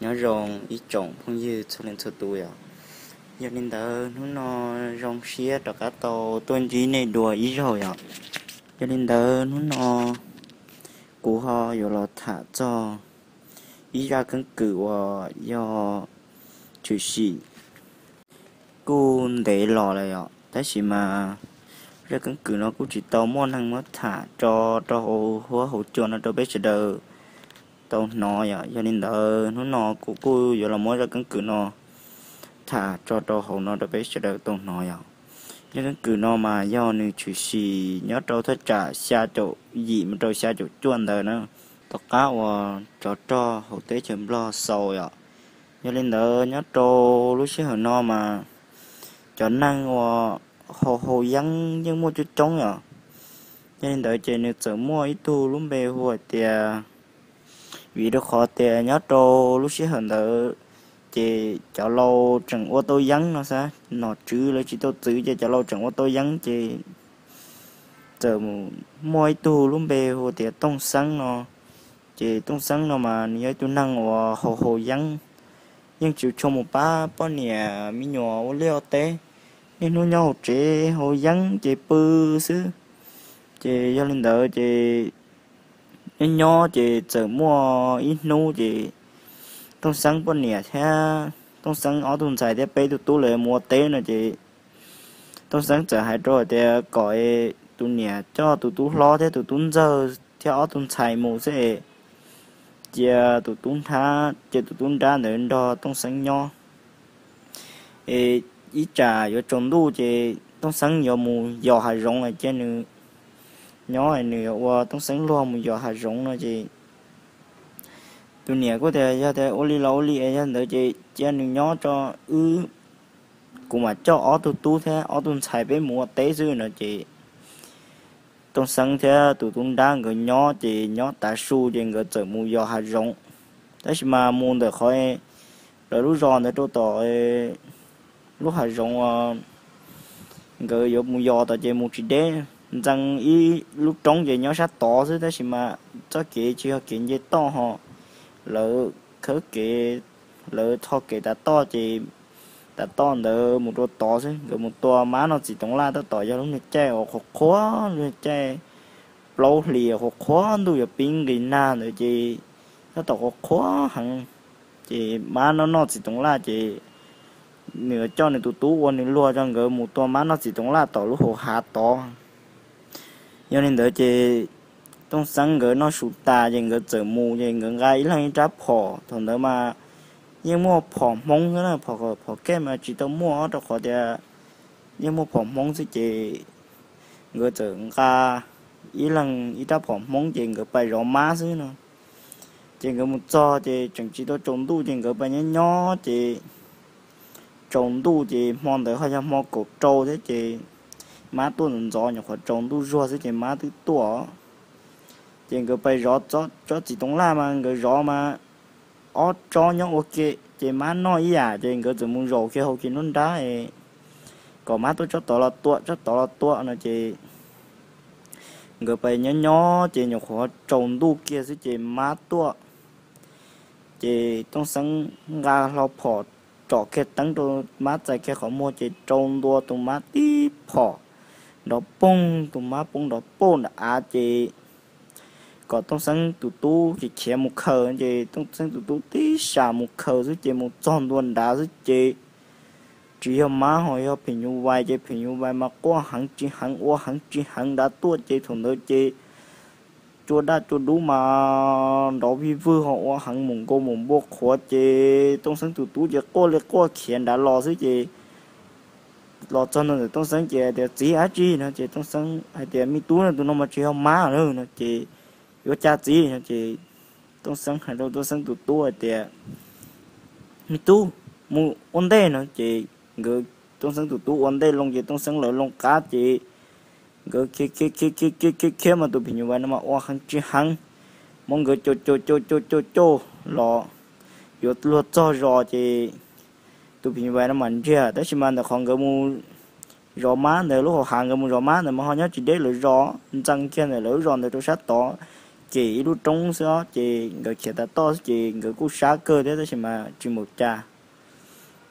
Nyob zoo ib tsoom phooj ywg txhua leej txhua tus yom. Yog li ntawd hnub no zoo siab rov qab tau tuaj ntsib nej dua ib zaug yom. Yog li ntawd hnub no kuv ho yuav los tham txog ib zaj keeb kwm uas yog tshwm sim kuj ntev los lawm yom, tab sis mas zaj keeb kwm no kuj tsis tau muaj neeg muab tham tso rau hauv huab hauv cua no rau peb sawv daws tau hnov yom. Yog li ntawd hnub no kuv kuj yuav los muab zaj keeb kwm no tham tso rau hauv no rau peb sawv daws tau hnov yom. Zaj keeb kwm no mas yog nws tshwm sim nyob rau thaj tsam xya caum yim mus rau xya caum cuaj ntawd na, tom qab uas tsov rog hauv teb chaws Nplog xaus yom. Yog li ntawd nyob rau lub sij hawm no mas cov neeg uas haus haus yeeb yeej muaj coob coob yom. Yog li ntawd ces nws txawm muaj ib tug lub npe hu hais tias, vim rau qhov tias nyob rau lub sij hawm ntawd ces cov laus tseem ua tau yeeb no xav, nom tswv lawv tsis tau txwv ces cov laus tseem ua tau yeeb ces txawm muaj ib tug lub npe hu tias Tooj Xeeb no. Ces Tooj Xeeb no mas nws yog ib tug neeg uas haus haus yeeb, yeej tsis tshua mus pab poj niam me nyuam ua liaj ua teb, niaj hnub nyob hauv tsev haus yeeb ces pw xwb. Ces yog li ntawd ces nyob nyob ces txawm muaj ib hnub ces Tooj Xeeb poj niam thiab Tooj Xeeb ob tug ntxhais thiab peb tug tub lawv mus ua teb no ces Tooj Xeeb txawm hais rau hais tias kom tus niam coj tus tub hlob thiab tus tub ntxawg thiab ob tug ntxhais mus xwb es cia tus tub nrab, cia tus tub nrab ntawd nrog Tooj Xeeb nyob. Es ib tsam yuav tsaus ntuj ces Tooj Xeeb yuav mus yos hav zoov es cia nws nyob, nws yuav ua Tooj Xeeb luag mus yos hav zoov no ces tus niam kuj tias yog tias ua li los ua li, yog ntawd ces cia nws nyob tso, wb, kuv mam coj ob tug tub thiab ob tug ntxhais peb mus ua teb xwb no ces Tooj Xeeb thiab tus tub nrab nkawd nyob ces nyob tav su ces nkawd txawm mus yos hav zoov. Tab sis mas mus ntawm qhov lawv lub zos ntawd rau tom lub hav zoov nkawd yuav mus yos tom ces mus tsis deb, ntxeev ib lub roob ces nyob sab tod xwb, tab sis mas txoj kev tsis yog kev nce toj ho, lawv khawb kev, lawv tho kev tav toj ces tav toj ntawd mus rau tod xwb. Nkawd mus tua mab noj txiv toov laj tab tom yog lub niag caij uas qhuav qhuav, lub niag caij plaub hlis qhuav qhuav ntuj yuav pib nqis nag ntawd ces tab tom qhuav qhuav heev. Ces mab noj noj txiv toov laj ces nws coj nws tus tub ua nws luag rau nkawd mus tua mab noj txiv toov laj tom lub hauv hav tod. Yog li ntawd ces Tooj Xeeb nkawd noj su tas ces nkawd txawm mus ces nkawd nqa ib leeg ib rab phom. Thaum ntawd mas yeej muaj phom Hmoob xwb na, phom, phom kej mas tsis tau muaj rau qhov tias yeej muaj phom Hmoob xwb ces nkawd txawm nqa ib leeg ib rab phom Hmoob ces nkawd pais zov mab xwb no. Ces nkawd mus txog ces tseem tsis tau tsaus ntuj ces nkawd pais nyob nyob ces tsaus ntuj ces hmo ntawd ho yog hmo kaum rau thiab ces mab tuaj ntxov ntxov, nyuam qhuav tsaus ntuj zuag xwb ces mab twb tuaj. Ces nkawd pais zov tsob txiv toov laj mas nkawd zov mas ob tsob nyob ua ke ces mab noj ib yam ces nkawd txawm mus zaum kiag hauv kiag nruab nrab kom mab tuaj tsob tod los tua, tsob tod los tua no ces nkawd pais nyob nyob ces nyuam qhuav tsaus ntuj kiag xwb ces mab tuaj. Ces Tooj Xeeb nqa hlo phom tsom kiag teeb rau mab txais kiag qhov muag ces rau ntua tus mab tib phom nrov poog, tus mab poob nrov poj nram av ces kom Tooj Xeeb tus tub khiav khiav mus khaws ces Tooj Xeeb tus tub tib sam mus khaws xwb ces mus txog ntua nrad xwb ces tsis yog mab ho yog phim nyuj vais ces phim nyuj vais mas quaj heev tsis heev ua heev tsis heev nrad tuaj ces thaum ntawd ces cua daj cua dub mas nrov vij vwg ho ua heev mus nkaus mus npua qhuav ces Tooj Xeeb tus tub ces quaj li quaj khiav nrad los xwb ces los txog ntua ntawm Tooj Xeeb ces hais tias txiv dab tsi no ces Tooj Xeeb hais tias me tub no, tus no mas tsis yog mab no ces yuav cas txiv no ces Tooj Xeeb hais rau Tooj Xeeb tus tub hais tias me tub, mus ua ntej no ces nkawd, Tooj Xeeb tus tub ua ntej loo ces Tooj Xeeb lawv loo qab ces nkawd khiav khiav khiav khiav khiav khiav khiav mas tus phim nyuj vais no mas ua heev tsis heev, muab nkawd caum caum caum caum caum caum los yuav luag txog zos ces tus phim nyuj vais no mas ntsiag tab sis mas ntawm qhov nkawd mus zov mab ntawd, lub hauv hav nkawd mus zov mab ntawd mas ho nyob tsis deb lawv zos, ntxeev kiag ntawm lawv lub zos ntawd rau sab tod kem ib lub roob xwb os, ces nkawd khiav tas toj xwb ces nkawd kuj sab kawg thiab tab sis mas tsis npaum cas.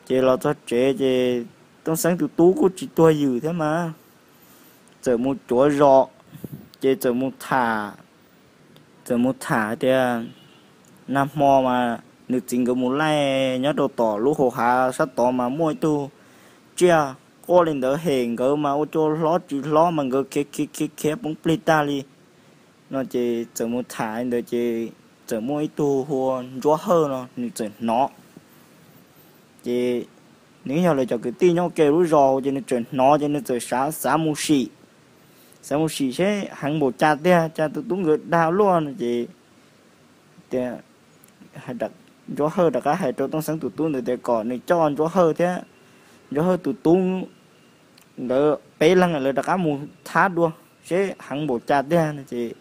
Ces los txog tsev ces Tooj Xeeb tus tub kuj tsis tuag ywm thiab mas txawm mus cuav zos, ces txawm mus tham, txawm mus tham tias nag hmo mas nws txiv nkawd mus laij nyob rau tom lub hauv hav sab tod mas muaj ib tug tsiaj quaj li ntawd hem nkawd mas ua rau hlob tsis hlob mas nkawd khiav khiav khiav khiav poob plig tag li no. Ces txawm mus tham li ntawd ces txawm muaj ib tug hu ua Ntsuab Hawj no nws txawm hnov. Ces nws yog lawv cov kwv tij nyob ua ke lub zos ces nws txawm hnov ces nws txawm xav xav mus sim, xav mus sim seb heev npaum cas tiag, cas tus tub nkawd dag luaj no ces Ntsuab Hawj rov qab hais rau Tooj Xeeb tus tub ntawd tias kom nws coj Ntsuab Hawj thiab Ntsuab Hawj tus tub nkawd peb leeg lawv rov qab mus thab dua seb heev npaum cas tiag no ces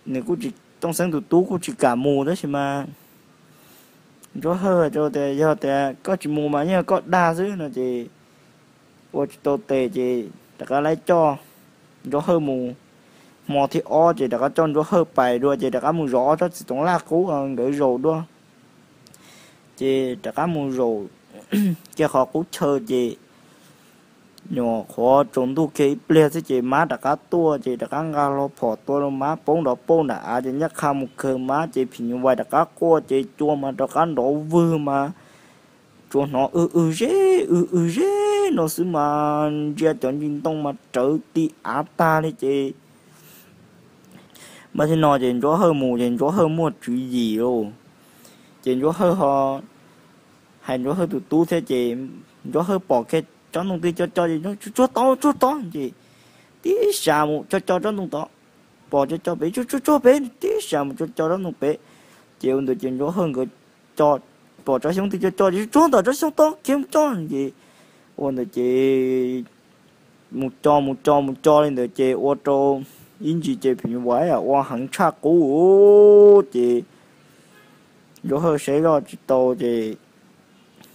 nws kuj tsis, Tooj Xeeb tus tub kuj tsis kam mus tab sis mas Ntsuab Hawj tias yog tias koj tsis mus mas yeej yog koj dag xwb no ces ua tsis tau tes ces rov qab laib coj Ntsuab Hawj mus. Hmo thib ob ces rov qab coj Ntsuab Hawj pais dua ces rov qab mus zov ob tsob txiv toov laj qub nkawd zaum dua. Ces rov qab mus zaum kiag qhov qub chaw ces nyuam qhuav tsaus ntuj kiag ib pliag xwb ces mab rov qab tuaj ces rov qab nqa hlo phom tua rau mab poob nrov pauj nram av ces ncaj qha mus kawg mab ces phim nyuj vais rov qab quaj ces cua mas rov qab nrov vwg mas tsuas hnov w w zeb w w zeb no xwb mas ntsia cov ntsis ntoo mas rawv ti av tag li ces Npaj thiab no ces Ntsuab Hawj mus ces Ntsuab Hawj muaj tswv yim lauj. Ces Ntsuab Hawj ho hais Ntsuab Hawj tus tub thiab ces Ntsuab Hawj pom kiag tsob ntoo twg co co ces tsuag tsuag tod tsuag tod ces tib sas mus co co tsob ntoo tod, pom co co pem tsuag tsuag tsuag pem tib sas mus co co tsob ntoo pem. Ces ua ntawd ces Ntsuab Hawj nkawd co, pom tsob xyoob twg co co ces tsuag tsuag ntawm tsob xyoob tod khiav mus co ces ua ntawd ces mus co mus co mus co li ntawd ces ua rau ib ntsis ces phim nyuj vais ua heev tshaj qub ces Ntsuab Hawj saib zoj tsis tau ces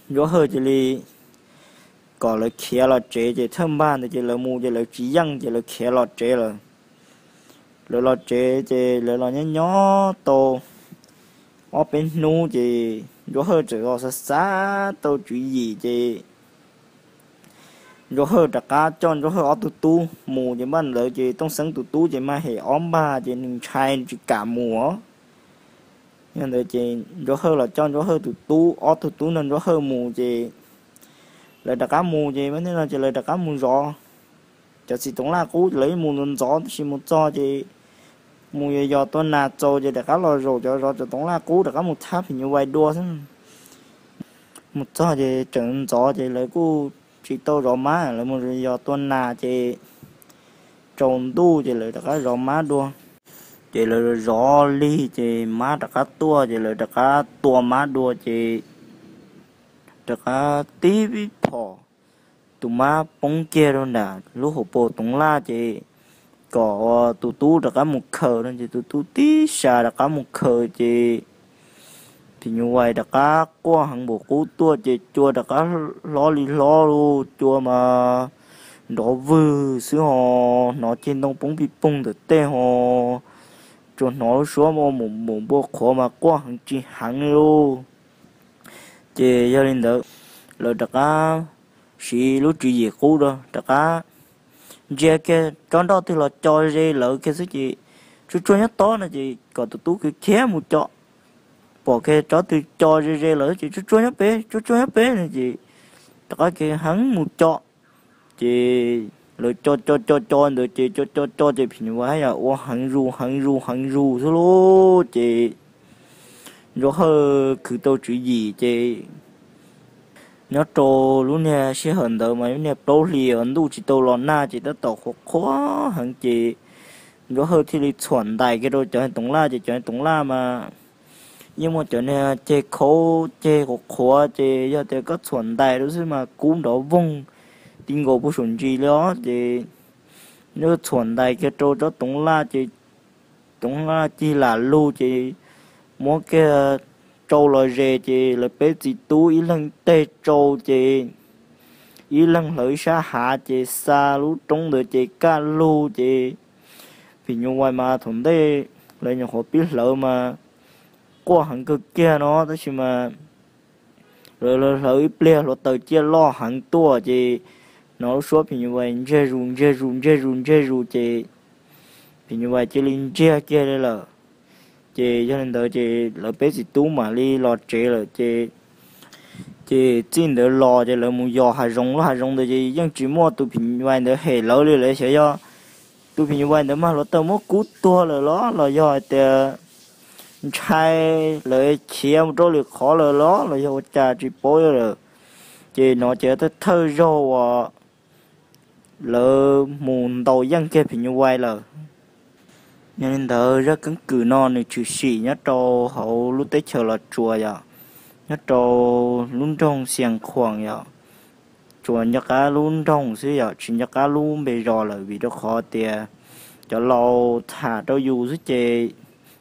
Ntsuab Hawj cia li kom lawv khiav los tsev ces thawj npaj ntawd ces lawv mus ces lawv tsis yeej ces lawv khiav los tsev lawm. Lawv los tsev ces lawv los nyob nyob tau ob peb hnub ces Ntsuab Hawj txawm los xav xav tau tswv yim ces Ntsuab Hawj rov qab coj Ntsuab Hawj ob tug tub mus ces npaj ntawd ces Tooj Xeeb tus tub ces mas hem ob npag ces nws ntshai tsis kam mus os. Yog ntawd ces Ntsuab Hawj los coj Ntsuab Hawj tus tub, ob tug tub nrog Ntsuab Hawj mus ces lawv rov qab mus ces mas thiab no ces lawv rov qab mus zov cov txiv toov laj qub, lawv mus ntxov ntxov tab sis mus txog ces mus yos yos tua nas txaus ces rov qab los zaum cov zov cov toov laj qub rov qab mus thab phim nyuj vais dua xwb. Mus txog ces tseem ntxov ces lawv kuj tsis tau zov mab, lawv mus yos tua nas ces tsaus ntuj ces lawv rov qab zov mab dua. Ces lawv zov lig ces mab rov qab tuaj ces lawv rov qab tua mab dua ces rov qab tib phom tus mab poob kiag rau nram lub hauv paus toov laj ces kom tus tub rov qab mus khaws no ces tus tub tib sas rov qab mus khaws ces phim nyuj vais rov qab quaj heev npaum qub tuaj ces cua rov qab hlob li hlob lauj, cua mas nrov vwg xwb ho, hnov ceg ntoo poob pij poog ntawm tej ho, tsuas hnov lub suab ua mus npua qhuav mas quaj heev tsis heev li lauj. Ces yog li ntawd, lawv rov qab siv lub tswv yim qub rau rov qab ntsia kiag tsob nroj twg los co ze lawv kiag xwb ces tsuag tsuag nyob tod no ces kom tus tub khiav khiav mus co, pom kiag tsob twg co ze ze lawv ces tsuag tsuag nyob pem, tsuag tsuag nyob pem no ces rov qab khiav heev mus co. Ces lawv co co co co ntawd ces co co co ces phim nyuj vais yam ua heev zus heev zus heev zus xwb lauj ces Ntsuab Hawj khwv tau tswv yim ces nyob rau lub niag sij hawm ntawd mas lub niag plaub hlis ntuj tsis tau los nag ces tab tom qhuav qhuav heev ces Ntsuab Hawj thiaj li txhuam ntais kiag rau cov toov laj ces cov toov laj mas yeej muaj cov niag ceg khaub ceg qhuav qhuav ces yog tias koj txhuam ntais rau xwb mas kub nrov voog ti nkaus puag saum ntsis li os ces Ntsuab Hawj txhuam ntais kiag rau tsob toov laj ces toov laj cig lam lug ces muab kiag tsau los ze ces lawv peb txiv tub ib leeg teg tsau ces ib leeg hlawv ib sab hav ces xa lub roob ntawd ces kaj lug ces phim nyuj vais mas thaum ntej lawv nyuam qhuav pib hlawv mas quaj heev kawg kiag no, tab sis mas lawv hlawv ib pliag hluav taws ciaj loj heev tuaj ces hnov lub suab phim nyuj vais ntsiag zus ntsiag zus ntsiag zus ntsiag zus ces phim nyuj vais cia li ntsiag kiag li lawm. Ces yog li ntawd ces lawv peb txiv tub mam li los tsev lawm ces, ces txij ntawd los ces lawv mus yos hav zoov, lub hav zoov ntawd ces yeej tsis muaj tus phim nyuj vais ntawd hem lawv li. Lawv xyov yog tus phim nyuj vais ntawd mas hluav taws muab kub tuag lawm los, los yog hais tias ntshai lawv khiav mus rau lwm qhov lawm los, los yog ua cas tsis paub lawm. Ces no ces thawj thawj zaug uas lawv mus ntaus yeej kiag phim nyuj vais lawm. Yog li ntawd zaj keeb kwm no nws tshwm sim nyob rau hauv lub teb chaws Los Tsuas yom, nyob rau lub nroog Xias Khuam yom. Tsuas nco qab lub nroog xwb yom, tsis nco qab lub npe zos lawm vim rau qhov tias cov laus tham rau yus xwb ces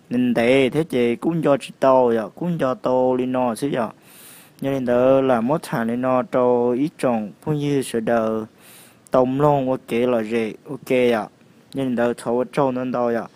ntev ntev thiab ces kuj nco tsis tau yom, kuj nco tau li no xwb yom. Yog li ntawd lam muab tham li no rau ib tsoom phooj ywg sawv daws tau mloog ua kev lom zem ua ke yom. Yog li ntawd thov ua tsaug ntau ntau yom.